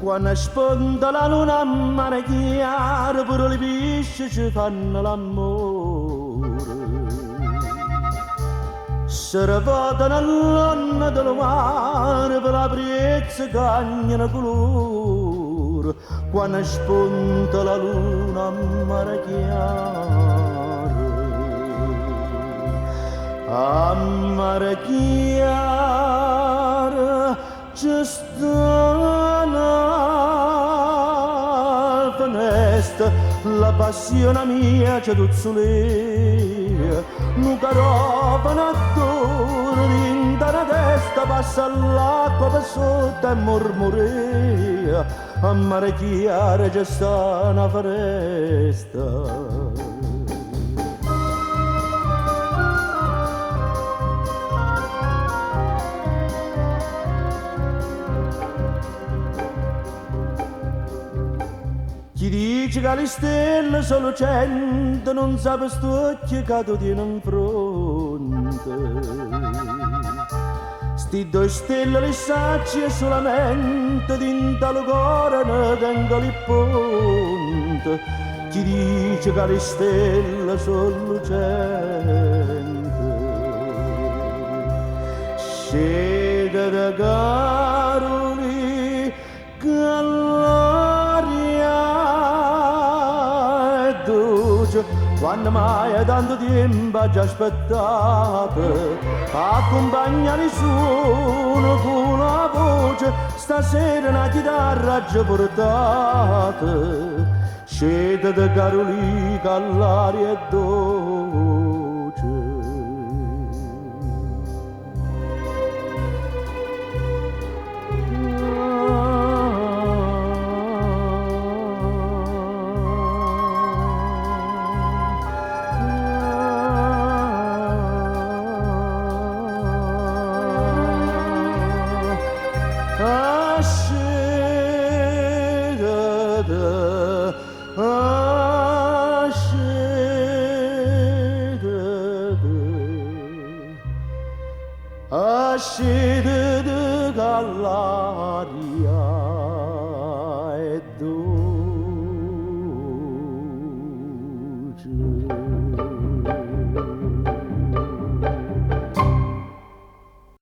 Quanno sponta la luna a Marechiaro pure li pisci ci fanno l'ammore. Se revotano ll'onne de lu mare pe la priezza cagnano culore. Quanno sponta la luna a Marechiaro. A Marechiaro ce sta na fenesta, la passione mia ce tuzzulea, nu carofano addore dint' 'a na testa, passa l'acqua pe sotto e murmurea, a Marechiaro ce sta na fenesta. Chi dice ca li stelle so' lucente nun sape st'uocchie ca tu tiene 'nfronte. Sti doi stelle li saccio io sulamente dint'a lu core ne tengo li pponte. Chi dice ca li stelle so' lucente Scétate Carulì ca ll'aria è doce. Quanno maje tanto tiempo aggio aspettato, accumpagna li suone cu la voce, stasera na chitarra aggio purtato. Scétate Carulì ca ll'aria è doce. Scétate, scétate ca ll'aria.